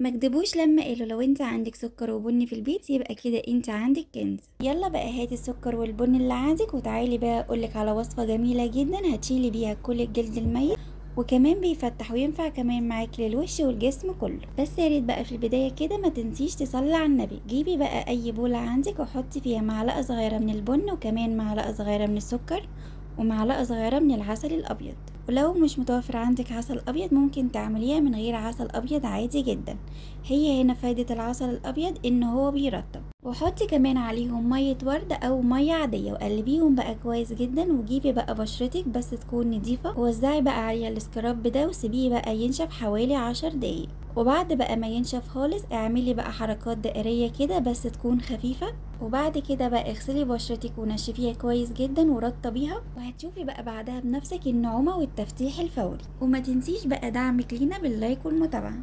ما كدبوش لما قالوا لو انت عندك سكر وبن في البيت يبقى كده انت عندك كنز. يلا بقى هاتي السكر والبن اللي عندك وتعالي بقى اقولك على وصفة جميلة جدا هتشيلي بيها كل الجلد الميت، وكمان بيفتح وينفع كمان معاكي للوش والجسم كله. بس يا ريت بقى في البداية كده ما تنسيش تصلي على النبي. جيبي بقى اي بولة عندك وحطي فيها معلقة صغيرة من البن، وكمان معلقة صغيرة من السكر، ومعلقة صغيرة من العسل الابيض. ولو مش متوفر عندك عسل ابيض ممكن تعمليها من غير عسل ابيض عادي جدا. هي هنا فايدة العسل الابيض ان هو بيرطب. وحطي كمان عليهم مية ورد او مية عادية وقلبيهم بقى كويس جدا. وجيبي بقى بشرتك بس تكون نظيفة ووزعي بقى عليها ال scrub ده وسيبيه بقى ينشف حوالي 10 دقايق. وبعد بقى ما ينشف خالص اعملي بقى حركات دائرية كده بس تكون خفيفة. وبعد كده بقى اغسلي بشرتك ونشفيها كويس جدا ورطبيها، وهتشوفي بقى بعدها بنفسك النعومة والتفتيح الفوري. وما تنسيش بقى دعمك لينا بال like والمتابعة.